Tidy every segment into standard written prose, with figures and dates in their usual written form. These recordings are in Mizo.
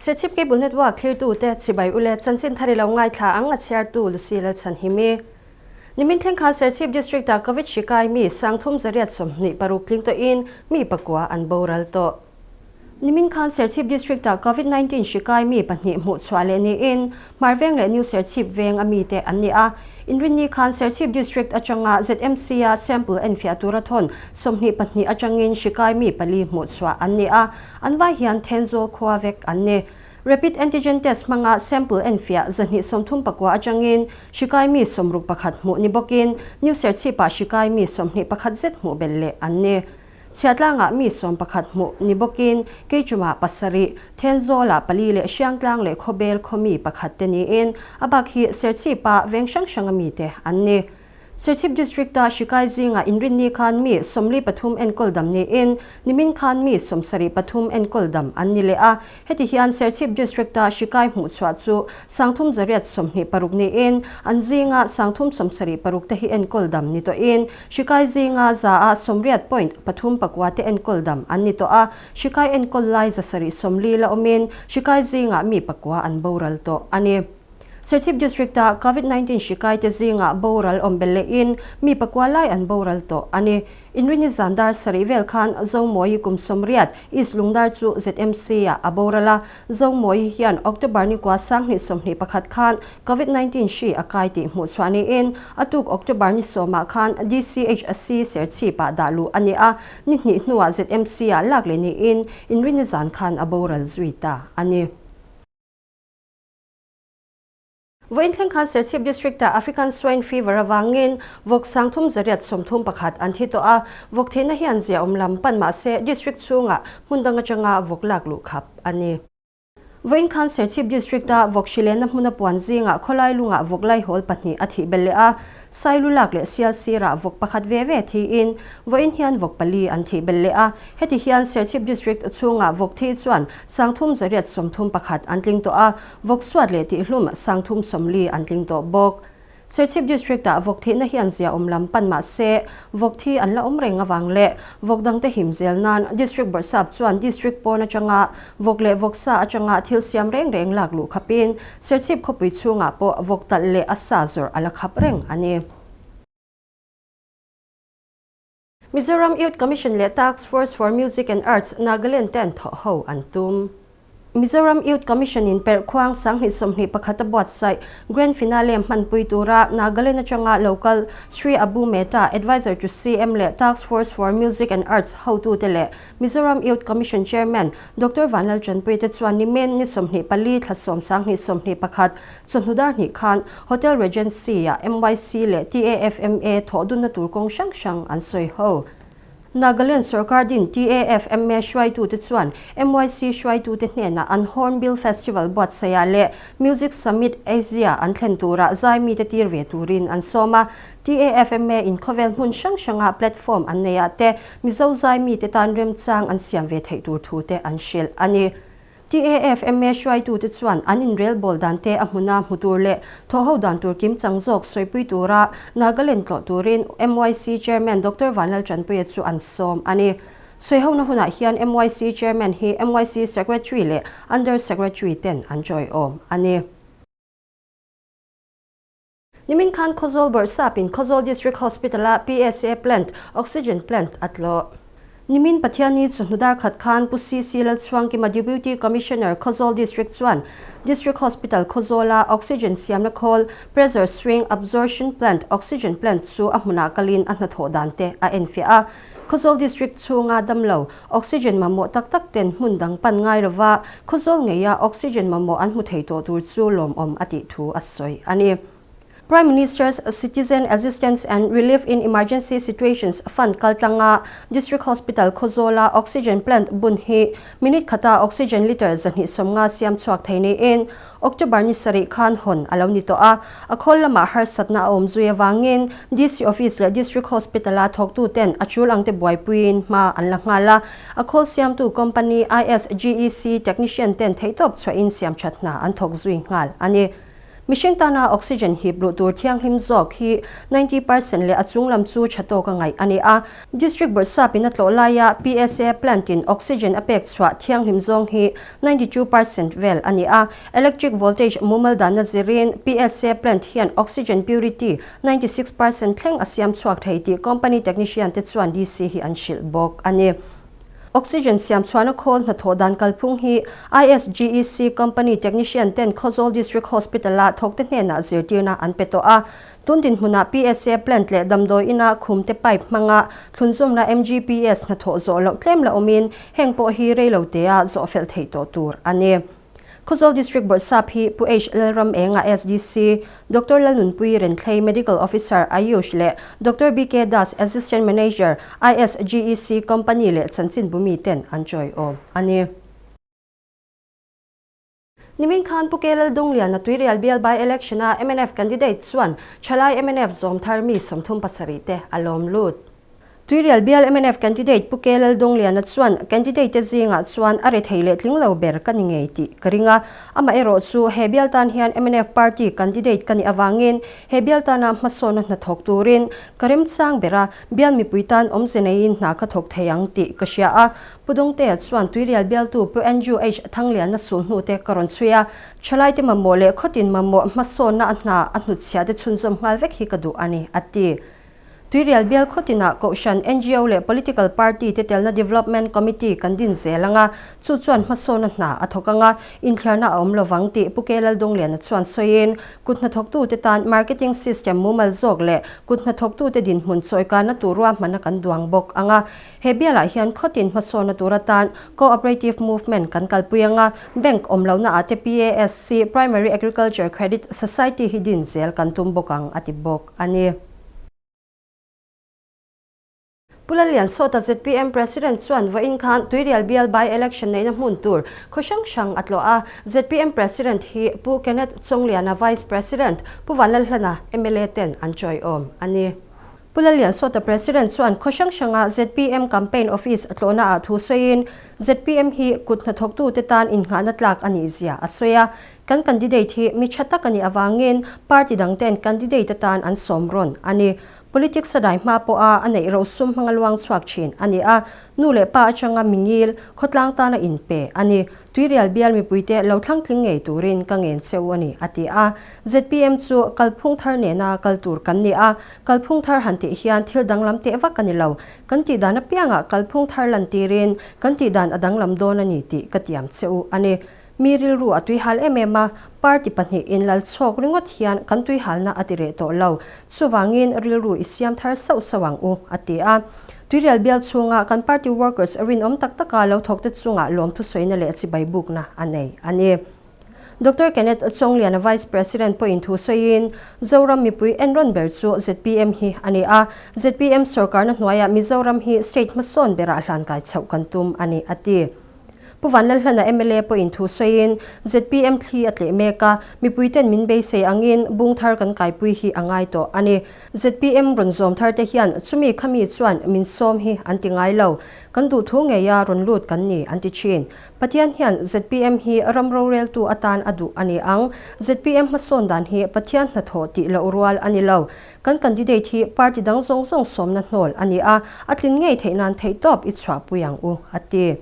Serchhip Cable Network thlirtute chibai ule chanchin thar i lo ngaithla ang a chhiartu Lucy Lalchhanhimi. Nimin thleng khan Serchhip District-ah Covid hri kai mi 3326 tling tawhin mi pakua an boral tawh. Nimin khan Serchhip District-ah Covid 19 hri kai mi pahnih hmuh chhuah leh niin Hmarveng leh New Serchhip veng a mite an ni a. Inrinni khan Serchhip District atanga ZMC-a sample enfiah tura thawn 22 atangin hri kai mi pali hmuh chhuah an ni a, an vai hian Thenzawl khua vek an ni. Rapid antigen test hmanga sample enfiah 239 atangin hri kai mi 61 hmuh ni bawkin New Serchhip-ah hri kai mi 21 zet hmuh belh leh an ni. Chhiatlangah mi 11 hmuh ni bawkin Keichumah pasarih, Thenzawlah pali leh Hriangtlang leh Khawbel khaw mi pakhat te niin a bak hi Serchhipa veng hrang hranga mite an ni. Serchhip District-a hrikai zingah inrinni khan mi 43 enkawl dam niin nimin khan mi 73 enkawl dam an ni leh a. Heti hian Serchhip District-a hrikai hmuh chhuah chu 326 niin an zinga 376 te hi enkawl dam ni tawhin hrikai zinga za a 80.39 te enkawl dam an ni tawh a. Hrikai enkawl lai 740 la awmin hrikai zingah mi pakua an boral tawh a ni. Serchhip District-a Covid 19 hrikai te zingah boral awm belh lehin mi pakua lai an boral tawh a ni. Inrini zan dar sarih vel khan Zomawi kum 80 East Lungdar chu ZMC-ah a boral a. Zomawi hian October ni kua 2021 khan Covid 19 hri a kai tih hmuh chhuah niin a tuk October ni sawmah khan DCHC Serchhip-ah dah luh a ni a. Ni hnih hnuah ZMC-ah lak leh niin Inrini zan khan a boral zui ta a ni. Vawiin thleng khan Serchhip District-ah African Swine Fever avangin vawk 331 an thi tawh a, vawk thihna hian zia awm lam pan mah se District chhungah hmun dang atanga vawk lak luh khap a ni. Vawiin khan Serchhip District-a vawk hrilehna hmuna puan zingah khawlai lungah vawk laihawl pahnih a thih belh leh a, Sailu lak leh sial sirah vawk pakhat ve ve thiin vawiin hian vawk pali an thih belh leh a. Heti hian Serchhip District chhungah vawk thi chuan 3131 an tling tawh a, vawk suat leh tihhlum 340 an tling tawh bawk. Serchhip District-ah vawk thihna hian zia awm lam pan mah se vawk thi an la awm reng avang leh vawk dangte him zel nan District Bawrhsap chuan District pawn atanga vawk leh vawksa atanga thil siam reng reng lak luh khapin Serchhip khawpui chhungah pawh vawk talh leh a sa zawrh a la khap reng a ni. Mizoram Youth Commission leh Task Force for Music and Arts, Nagaland ten thawh ho an tum. Mizoram Youth Commission in perhkhuang 2021 a buatsaih Grand Finale hmanpui tura Nagaland atanga local Shri Abu Mehta, Advisor to CM leh Task Force for Music and Arts hotute leh Mizoram Youth Commission Chairman Doctor Vanlalchanpui te chuan nimin ni 24 thla 10 2021 chawhnu dar hnih khan Hotel Regency-ah MYC leh TAFMA thawh dunna tur kawng hrang hrang an sawi ho. Nagaland sorkar din TAFMA hruaitute chuan MYC hruaitute hnenah an Hornbill Festival buatsaihah leh Music Summit Asia an thlen turah zai mite tir ve turin an sawm a. TAFMA in khawvel hmun hrang hranga platform an neihah te Mizo zai mite tan remchang an siam ve theih tur thu te an hrilh a ni. TAFMA hruaitute chuan an inrel bawl dan te a hmuna hmu tur leh thawhho dan tur kim chang zawk sawipui tura Nagaland tlawh turin MYC Chairman Doctor Vanlalchanpuia chu an sawm a ni. Sawihona hunah hian MYC Chairman hi MYC Secretary leh Under Secretary ten an tawiawm a ni. Nimin khan Khawzawl Bawrhsapin Khawzawl District Hospital-a PSA Plant, Oxygen Plant a tlawh. Nimin Pathianni chawhnu dar khat khan Pu CC Lalchhuangkima Deputy Commissioner Khawzawl District chuan District Hospital Khawzawla Oxygen siamna khawl, Pressure Swing Absorption Plant, Oxygen Plant chu a hmunah kalin a hnathawh dan te a enfiah a. Khawzawl District chhunga damlo, Oxygen mamawh tak tak ten hmun dang pan ngai lova Khawzawl ngeia Oxygen mamawh an hmu thei tawh tur chu lawmawm a tih thu a sawi a ni. Prime Minister's Citizen Assistance and Relief in Emergency Situations Fund kaltlanga District Hospital Khawzawla Oxygen Plant bun hi minute khata Oxygen litre 250 siam chhuak thei niin October ni sarih khan hawn a lo ni tawh a, a khawl lamah harsatna a awm zui avangin DC Office leh District Hospital-a thawktuten a tul angte buaipuiin hma an la nghal a, a khawl siamtu company ISGEC technician ten theihtawp chhuahin siamthat hna an thawk zui nghal a ni. Mihring tana oxygen hip luh tur thianghlim zawk hi 90% leh a chunglam chu tha tawka ngaih a ni a. District Bawrhsap in a tlawh laia PSA plant in oxygen a pek chhuah thianghlim zawng hi 92% vel a ni a. Electric voltage mumal danna zirin PSA plant hian oxygen purity 96% thleng a siam chhuak thei tih company technician te chuan DC hi an hrilh bawk a ni. Oxygen siam chhuahna khawl hnathawh dan kalphung hi ISGEC company technician ten Khawzawl District Hospital-a thawkte hnenah zirtirna an pe tawh a. Tun dinhmunah PSA plant leh damdawi ina khumte pipe hmanga thlunzawmna MGPS hnathawh zawh loh tlem la awmin heng pawh hi reilotea zawh fel theih tawh tur a ni. Khawzawl District Bawrhsap hi Pu H Lalramenga SDC, Doctor Lalnunpui Renthlei Medical Officer Ayush leh Doctor BK Das Assistant Manager ISGEC Company leh chanchinbu miten an chawiawm a ni. Nimin khan Pu K Laldungliana Tuirial bial by election a mnf candidate chuan thalai mnf zawm thar mi 37 te a lawm lut. Tuirial bial mnf candidate Pu K Laldungliana chuan candidate te zingah chuan a rethei leh tling lo ber ka ni ngei tih ka ring a. Amaherawh chu he bial tan hian mnf party candidate ka nih avangin he bial tana hmasawnna hnathawk turin ka remchang ber a, bial mipui tan awmze neiin hna ka thawk thei ang tih ka hria a. Pu Dawngtea chuan Tuirial bialtu Pu Andrew H Thangliana sulhnute ka rawn chhui a, thalaite mamawh leh khawtin mamawh hmasawnna a hna a hnutchhiah te chhunzawm nghal vek hi ka duh a ni, a ti. Tuirial bial khawtinah Kohhran, ngo leh Political Party te telna Development Committee kan din zel ang a, chu chuan hmasawnna hna a thawk ang a, inthiarna a awm lovang tih Pu K Laldungliana chuan sawiin, kut hnathawktute tan marketing system mumal zawk leh kut hnathawktute dinhmun chawikanna tur ruahmanna kan duang bawk ang a. He bialah hian khawtin hmasawnna tur atan Cooperative Movement kan kalpui ang a, Bank awm lohna ah te PASC, Primary Agriculture Credit Society, hi din zel kan tum bawk ang, a ti bawk a ni. Pu Lallian Sawta zpm President chuan vawiin khan Tuirial bial by election neihna hmun tur khaw hrang hrang a tlawh a. Zpm President hi Pu Kenneth Chawngliana Vice President, Pu Vanlalhlana mla ten an chawiawm a ni. Pu Lallian Sawta President chuan khaw hrang hranga zpm Campaign Office a tlawhna ah thu sawiin zpm hi kut hnathawktute tan innghahna tlak a nih zia a sawi a. Kan candidate hi mi tha tak a nih avangin party dangten candidate atan an sawm rawn a ni. Politics a dai hma pawha a neih rosum hmanga luang chhuak thin a ni a, nu leh pa atanga mingil, khawtlang tana inpe a ni. Tuirial bial mipuite lo thlangtling ngei turin ka ngen cheu a ni, a ti a. Zpm chu kalphung thar nena kal tur kan ni a, kalphung thar han tih hian thil danglam teh vak a ni lo. Kan tih dan apiangah kalphung thar lantirin kan tih dan a danglam dawn a ni tih ka tiam cheu a ni. Mi rilru a tuihal em em a, party pahnih inlal chhawk ringawt hian kan tuihalna a ti reh tawh lo. Chuvangin rilru i siam thar sauh sauh ang u, a ti a. Tuirial bial chhunga kan party workers rinawm tak taka lo thawkte chungah lawmthu sawina leh chibai bukna a nei a ni. Doctor Kenneth Chawngliana Vice President pawhin thu sawiin, Zoram mipui enrawn ber chu zpm hi a ni a, zpm sorkarna hnuaiah Mizoram hi state hmasawn berah hlankai chhoh kan tum a ni, a ti. Pu Vanlalhlana mla pawhin thu sawiin, zpm thli a tleh mek a, mipuiten min beisei angin bung thar kan kaipui hi a ngai tawh a ni. Zpm rawn zawm thar te hian chumi khami chuan min sawm hi an ti ngai lo. Kan duh thu ngeia rawn lut kan ni an ti thin. Pathian hian zpm hi ram roreltu atan a duh a ni ang. Zpm hmasawn dan hi Pathian hnathawh tih loh rual a ni lo. Kan candidate hi party dang zawng zawng sawmna hnawl a ni a, a tlin ngei theih nan theihtawp i chhuahpui ang u, a ti.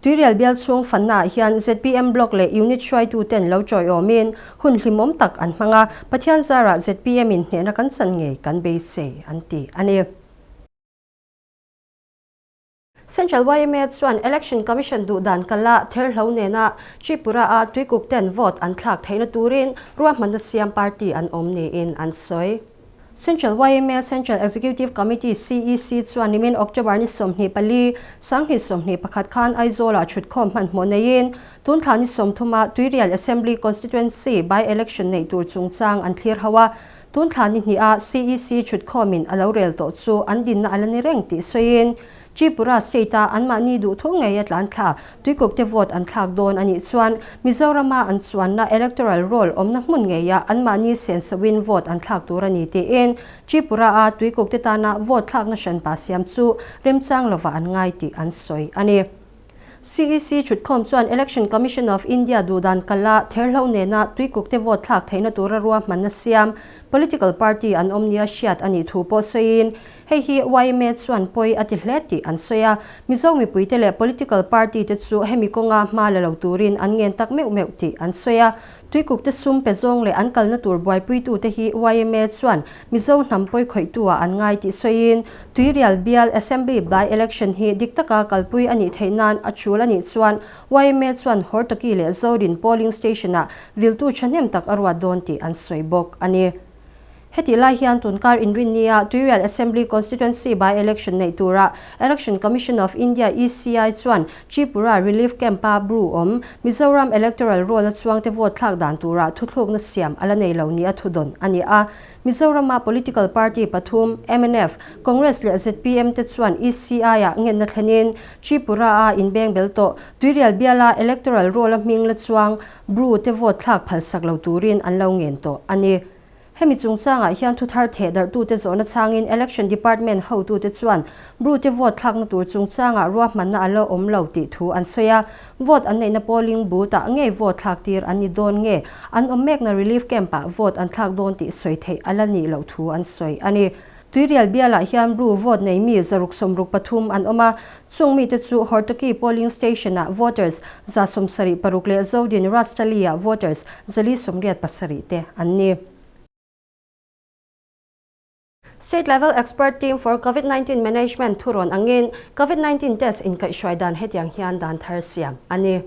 Tuirial bial chhung fannaah hian zpm block leh unit hruaituten lo chawiawmin hun hlimawm tak an hmang a, Pathian zarah zpm in hnehna kan chan ngei kan beisei, an ti a ni. Central yma chuan Election Commission duh dan kala therhlo nena Tripura-a tuikuk ten vote an thlak theihna turin ruahmanna siam party an awm niin an sawi. Central yma Central Executive Committee, CEC, chuan nimin October ni 24, 2021 khan Aizawl-ah thutkhawm hmanhmawh neiin tun thla ni 30 Tuirial Assembly Constituency by-election neih tur chungchang an thlir ho a. Tun thla ni hniha CEC thutkhawmin a lo rel tawh chu an dinna a la ni reng tih sawiin Tripura state-a anmahni duhthu ngei a tlan thla tuikukte vote an thlak dawn a nih chuan Mizorama an chuanna electoral roll awmna hmun ngeia anmahni sensoin vote an thlak tur a ni tiin Tripura-a tuikukte tana vote thlakna hranpa siam chu remchang lova an ngai tih an sawi a ni. CEC thutkhawm chuan Election Commission of India duhdan kala therhlo nena tuikuk te vote thlak theihna tura ruahmanna siam political party an awm nia hriat a nih thu pawh sawiin hei hi yma chuan pawi a ti hle tih an sawi a. Mizo mipuite leh political party te chu hemi kawnga hma la lo turin an ngen tak meuh meuh tih an sawi a. Tuikuk te sum pe zawng leh an kalna tur buaipuitu te hi yma chuan Mizo hnam pawi khawihtu ah an ngai tih sawiin Tuirial bial Assembly by election hi dik taka kalpui a nih theih nan a tul a nih chuan yma chuan Hortoki leh Zodin polling station ah viltu thahnem tak a ruat dawn tih an sawi bawk a ni. Hetih lai hian tunkar inrinnia Tuirial Assembly Constituency by election neih tura Election Commission of India, ECI, chuan Tripura Relief Camp-a Bru awm Mizoram Electoral Roll-a chuangte vote thlak dan tura thuthlukna siam a la nei lo nia thudawn a ni a. Mizorama political party pathum mnf, Congress leh zpm te chuan ECI-ah ngenna thlenin Tripura-a inbengbel tawh Tuirial biala Electoral Roll-a hming la chuang Bru te vote thlak phalsak lo turin an lo ngen tawh a ni. Hemi chungchangah hian thuthar theh darhtute zawhna changin Election Department hotute chuan Bru te vote thlakna tur chungchangah ruahmanna a la awm lo tih thu an sawi a. Vote an neihna polling booth ah ngei vote thlak tir an ni dawn nge an awm mekna relief camp ah vote an thlak dawn tih sawi theih a la nih loh thu an sawi a ni. Tuirial bialah hian Bru vote nei mi 663 an awm a, chung mite chu Hortoki polling station ah voters 176 leh Zodin Rastali ah voters 487 te an ni. State Level Expert Team for Covid-19 Management thurawn angin Covid-19 test inkaihhruai dan hetiang hian dan thar siam a ni.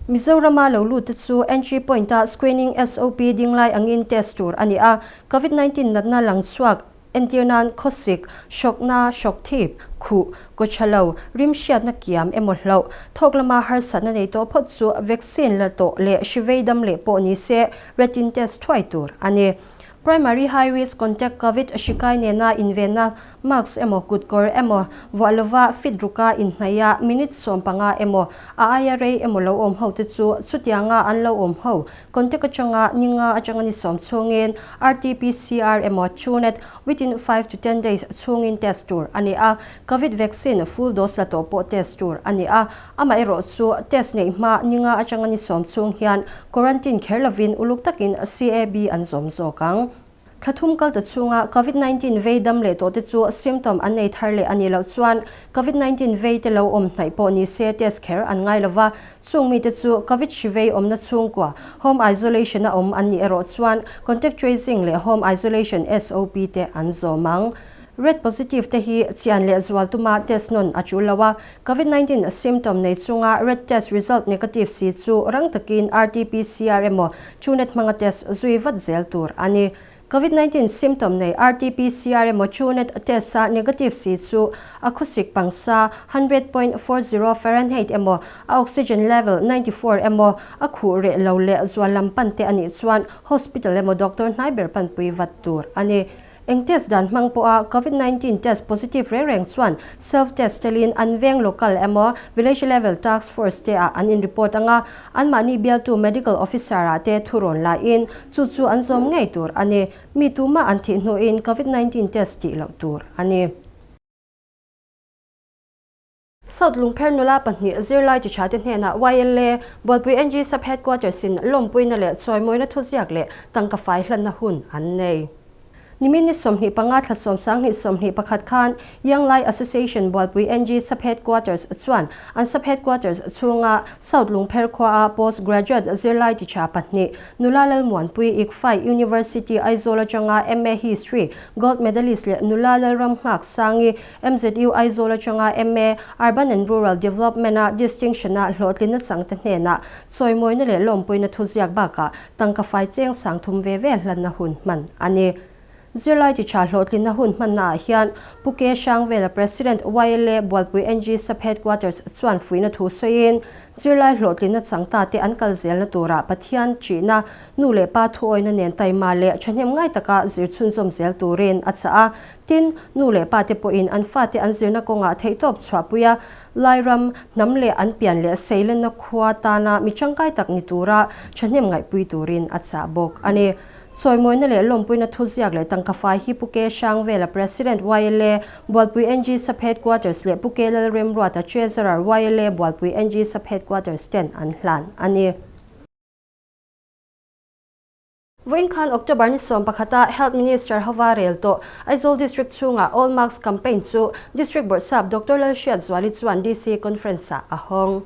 Mizorama lo lut te chu entry point ah screening SOP dinglai angin test tur a ni a, Covid-19 natna lang chhuak entir nan khawsik, hrawkna, hrawk thip, khuh, kawchhalo, rimhriatna kiam emaw hlauh, thawk lama harsatna nei tawh phawt chu vaccine la tawh leh hrivei dam leh pawh ni se retin test thuai tur a ni. Primary high risk contact Covid hrikai nena invenna mask emaw kutkawr emaw vuah lova fit ruka inhnaih a minute 15 emaw a aia rei emaw lo awm ho te chu chutianga an lo awm ho contact atanga ninga atanga ni sawm chhungin RT-PCR emaw Truenat within 5 to 10 days chhungin test tur a ni a. Covid vaccine full dose la tawh pawh test tur a ni a. Amaherawh chu test neih hma ninga atanga ni sawm chhung hian quarantine kher lovin uluk takin CAB an zawm zawk ang. Thlathum kal ta chhunga Covid-19 vei dam leh tawh te chu symptom an nei thar leh a nih loh chuan Covid-19 vei te lo awm hnaih pawh ni se test kher an ngai lova. Chung mi te chu Covid hri vei awmna chhungkua home isolation a awm an nih erawh chuan contact tracing leh home isolation SOP te an zawm ang. Red positive te hi chian leh zual tuma test nawn a tul lo a, Covid-19 symptom nei chunga red test result negative si chu rang takin RT-PCR emaw Truenat hmanga test zui vat zel tur a ni. Covid-19 symptom nei RT-PCR emaw Truenat test a negative si chu a khawsik pangsa 100.40 Fahrenheit emaw a oxygen level 94 emaw a khuh reh lo leh zual lam pan te a nih chuan hospital emaw doctor hnai ber panpui vat tur a ni. Eng test dan hmang pawha Covid-19 test positive reng reng chuan self test telin an veng local emaw village level task force te ah an in report anga an mahni bialtu medical officer ah te thurawn lain chu chu an zawm ngei tur a ni. Mi tuma an thih hnuin Covid-19 test tih loh tur a ni. South Lungpher nula pahnih zirlai chi tha te hnenah YLA Bualpui NG Sub Headquarters in lawmpuina leh chawimawina thuziak leh tangka fai hlanna hun an nei. Nimin ni 25 thla 10 21 khan Young Lai Association Bualpui NG Sub Headquarters chuan an Sub Headquarters chhunga South Lungpher khua a postgraduate zirlai chi tha pahnih nula Lalmuanpui ICFAI University Aizawl atanga MA History Gold Medalist leh nula Lalram Nghak Sangi MZU Aizawl atanga MA Urban and Rural Development a distinction a hlawhtlina changte hnenah chawimawina leh lawmpuina thuziak bakah tangka fai cheng sang thum ve ve hlanna hun hman a ni. Zirlai chi tha hlawhtlina hun hmanna ah hian Puke Hrangvela President YLA Bualpui NG Sub Headquarters chuan fuihna thu sawiin zirlai hlawhtlina changta te an kal zelna tura Pathian ṭihna nu leh pa thuawina nen taima leh ṭhahnem ngai taka zir chhunzawm zel turin a chah a. Tin, nu leh pa te pawhin an fa te an zirna kawngah theihtawp chhuahpuia Lairam hnam leh an pian leh seilenna khua tana mi tangkai tak ni tura ṭhahnem ngaihpui turin a chah bawk a ni. Chawimawina leh lawmpuina thuziak leh tangka fai hi Pu K Hrangvela President YLA Bualpui NG Sub Headquarters leh Pu K Lalremruata Treasurer YLA Bualpui NG Sub Headquarters ten an hlan a ni. Vawiin khan October ni 11 a Health Minister hova rel tawh Aizawl District chhunga All Mask Campaign chu District Bawrhsap Doctor Lalhriatzuali chuan DC Conference ah a hawng.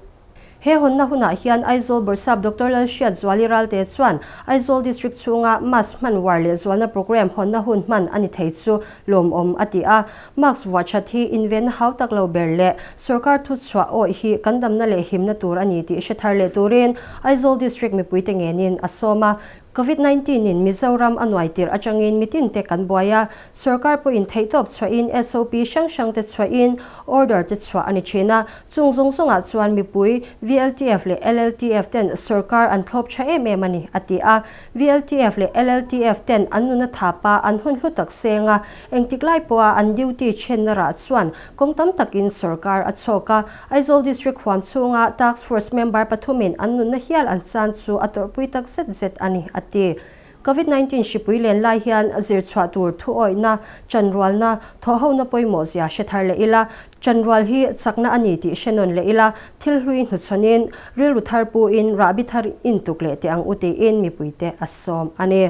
He hawnna hunah hian Aizawl Bawrhsap Doctor Lalhriatzuali Ralte chuan Aizawl District chhunga mask hman uar leh zualna programme hawnna hun hman a ni thei chu lawmawm a ti a. Mask vuah that hi invenna hau tak lo ber leh sorkar thuchhuah awih hi kan damna leh himna tur a ni tih hre thar leh turin Aizawl District mipuite ngenin a sawm a. Covid 19 in Mizoram a nuai tirh atangin mitin te kan buai a, sorkar pawhin theihtawp chhuahin SOP hrang hrang te chhuahin order te chhuah a ni thin a, chung zawng zawngah chuan mipui VLTF leh LLTF ten sorkar an thlawp tha em em a ni, a ti a. VLTF leh LLTF ten an nuna thapa an hun hlu tak seng a, engtik lai pawha an duty thenna rah chuan kawng tam takin sorkar a chhawk a, Aizawl District huam chhunga Task Force member pathumin an nunna hial an chan chu a tawrhpui tak zet zet a ni, a ti. Covid 19 hripui len lai hian zirchhuah tur thuawihna, chanrualna, thawhhona pawimawh zia hre thar leh ila, chanrual hi chakna a ni tih hre nawn leh ila, thil hlui hnuchhawnin, rilru thar puin rahbi thar intuk leh teh ang u tiin mipuite a sawm a ni.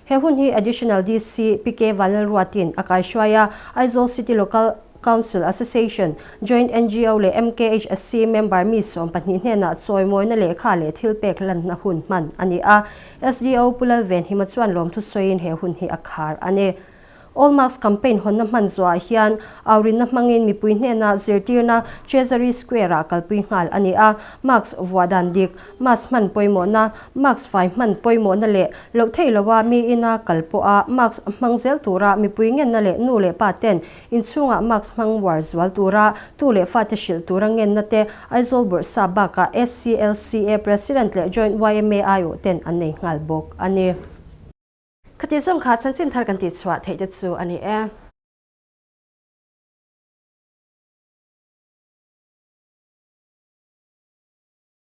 He hun hi Additional DC PK Vanlalruatin a kaihruai a, Aizawl City Local Council Association, Joint ngo leh MKHSC member mi 12 hnenah chawimawina lehkha leh thilpek lanna hun hman a ni a. SDO Pu Lalvenhima chuan lawmthu sawiin he hun hi a khar a ni. All Mask Campaign hawnna hman zuah hian aurinna hmangin mipui hnena zirtirna Treasury Square-ah kalpui nghal a ni a. Mask vuah dan dik, mask hman pawimawhna, mask fai hman pawimawhna leh loh theih loha mi ina kal pawha mask hmang zel tura mipui ngenna leh nu leh pa ten inchhungah mask hmang uar zual tura tu leh fate hrilh tura ngenna te Aizawl Bawrhsap bakah SCLCA President leh Joint yma aiawh ten an nei nghal bawk a ni. Khati zawng kha chanchin thar kan tihchhuah theih te chu a ni e.